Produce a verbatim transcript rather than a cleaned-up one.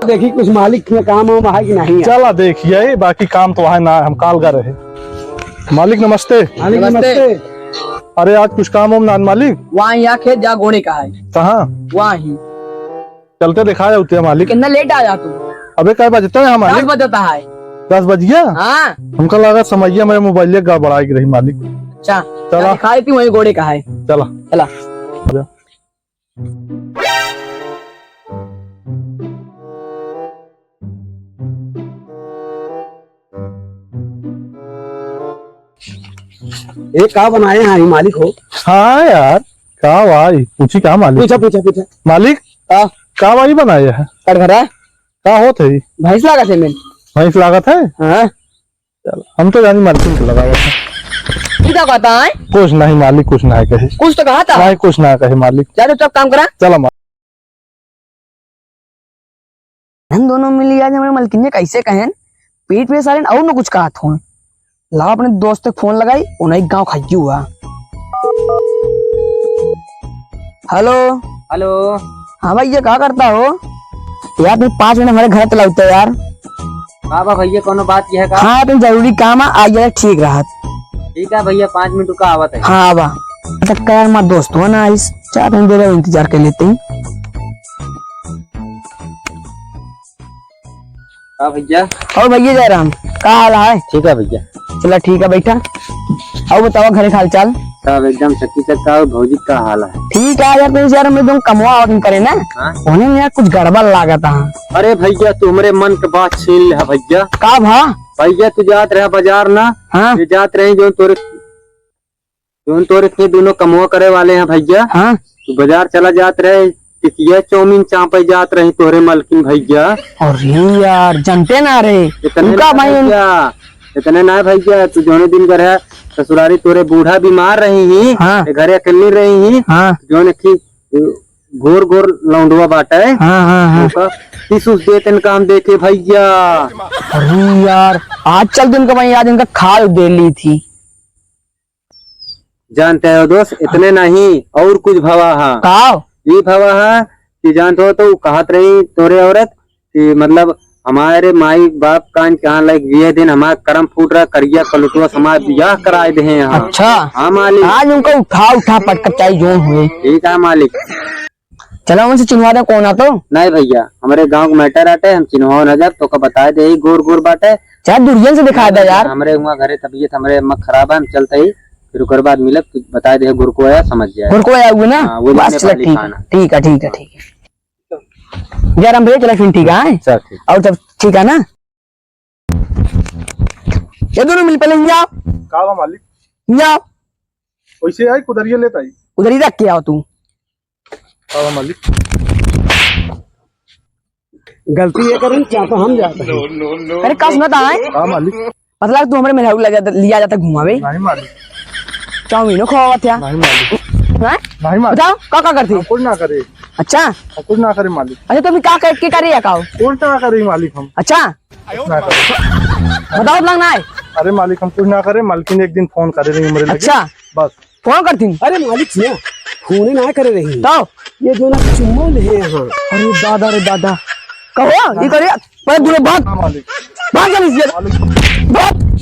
देखी कुछ मालिक में काम वाम है कि नहीं है। चला देखिए, बाकी काम तो है ना, हम काल कर रहे। मालिक नमस्ते। मालिक नमस्ते। नमस्ते। अरे आज कुछ काम वाम ना मालिक? वहाँ यहाँ खेत जा गोड़े का है। कहाँ? वहाँ ही। चलते दिखाए होते हैं मालिक। कितना लेट आया तू? अबे कै बजता है मालिक? दस बजता है। दस बज गया? हाँ। हमका लगा समैया मेरे मोबाइल गड़बड़ाई रही मालिक। अच्छा, चला। दिखाए थी वहीं गोड़े का है। चला। चला। ए, का बनाए हैं ई मालिक हो? हाँ यार, का भाई, पूछी का मालिक? पूछा, पूछा, पूछा। मालिक, का? का भाई बनाए हैं? कटघरा। का होत है? भैंस लागत है मेन। भैंस लागत है? हाँ। चल, हम तो जानी मालकिन के लगावत है। ई का कहता है? कुछ नहीं मालिक, कुछ नहीं कहे। कुछ तो कहा था। नहीं, कुछ ना कहे मालिक। जा चुपचाप काम करा। चला मालिक। हम दोनों मिली आज हमरे मलकिनिया कैसे कहेन, पीठ पे सारेन और न कुछ कहत हों। लाओ अपने दोस्त के फोन लगाई, उन्हीं गाँव खाई हुआ। हेलो। हेलो। हाँ भैया, का करता हो? यार, तुम पाँच मिनट हमारे घर चलाओ तो यार। का बा भैया, कोनो बात यह का? हाँ, तुम जरूरी काम है, आ जाए, ठीक रहत। ठीक है भैया, पाँच मिनट का आवत है। हाँ, आवा। तक का यार, हमार दोस्त हो ना, इस चार दिन देर इंतजार कर लेते हैं। का भैया? और भैया जयराम, का हाल है? ठीक है भैया। चला ठीक है, बैठा। और बतावा घरे का हाल चाल? सब एकदम चकाचक। का और भौजी का हाल है? ठीक है यार, तुम यार हमरे दोनों कमवा आवत करे ना, हाँ? उन्हें यार कुछ गड़बड़ लागत है। अरे भैया, तू हमरे मन के बात छीन ले भैया। का भा? भैया, तू जात रहा बाजार ना, हाँ। ये जात रहे जो तोरे जौन तोरे इतने दोनों कमवा करे वाले हैं भैया। हाँ। तू बाजार चला जात रहे, टिकिया चाउमीन चापे जात रही तोरे मलकिन भैया। अरे यार, जानते ना रे। इतने उनका ना भाई उन- भैया, इतने ना भैया, तू जौने दिन घर है ससुरारी तोरे बूढ़ा बीमार रही ही, हाँ। ते घरे अकेली रही ही, हाँ। जौन की गोर गोर लौंडवा बाटे, हाँ, हाँ, हाँ। ओका टिसूस देत इनका हम देखे भैया। अरे यार, आज चल दिन का भाई, आज इनका खाल दे ली थी। जानते हो दोस्त, इतने नहीं, और कुछ भवा हा। का? ई भवा हा कि जानते हो तो कहत रही तोरे औरत कि मतलब हमारे माई बाप कान कहाँ लायक जिए दिन हमारा करम फूट रहा, करिया कलुटवा समाज बियाह कराए दे हैं यहाँ। अच्छा। हाँ मालिक। आज उनका उठा उठा पटक चाहे जो हुए। ठीक है मालिक। चला उनसे चिन्हवा दे कौन आ तो। नहीं भैया, हमरे गाँव के matter आटे, हम चिन्हवा न जाब, तोका बताए दे, ई गोर गोर बाटे। चाहे दुरियन से दिखाए दे यार। हमरे हुआँ घरे तबीयत हमरे अम्मा खराब है, हम चलते ही, फिर ओकर बाद मिलब, तू बताए दे, गोरको आया, समझ जाए। गोरको आया हुए ना? हाँ, वो बस जितने चला, पहले ठीक है, खाना। ठीक है, ठीक है, ठीक है। जयराम भैया, चला फिर ठीक है, हैं? चल, ठीक। और सब ठीक है ना? ये दोनों मिल पहले हियाँ आओ। का बा मालिक? हियाँ आओ। वैसे आई, कुदरिया लेत आई। उधर ही रख के आओ तू। का बा मालिक? गलती ये करें, चापा हम जाते हैं। अरे, का सुनत है? का मालिक? मतलब, तू हमरे मेहरारू लगा, लिया जाता घुमावे? नहीं मालिक। चाउमीनो खवावत है? नहीं मालिक। हैं? नहीं मालिक। बताओ, का, का करती? हम कुछ ना करे। अच्छा। हम कुछ ना करे मालिक। अच्छा, तुम का कर, के करे या का हो? कुछ ना करे मालिक हम। अच्छा। कुछ ना करे। बताओ, लग ना है। अरे मालिक, हम कुछ ना करे, मालकिन एक दिन फोन करे रही हमरे लगे। अच्छा। बस। फोन करती? अरे मालिक सुनो, फोन ही ना करे रही। तो? ये जो ना चुम्मा ले हैं यहाँ। अरे दादा रे दादा। कहो, ये करे, पहले दूर भाग। हाँ मालिक। भाग जल्दी से। मालिक। भाग।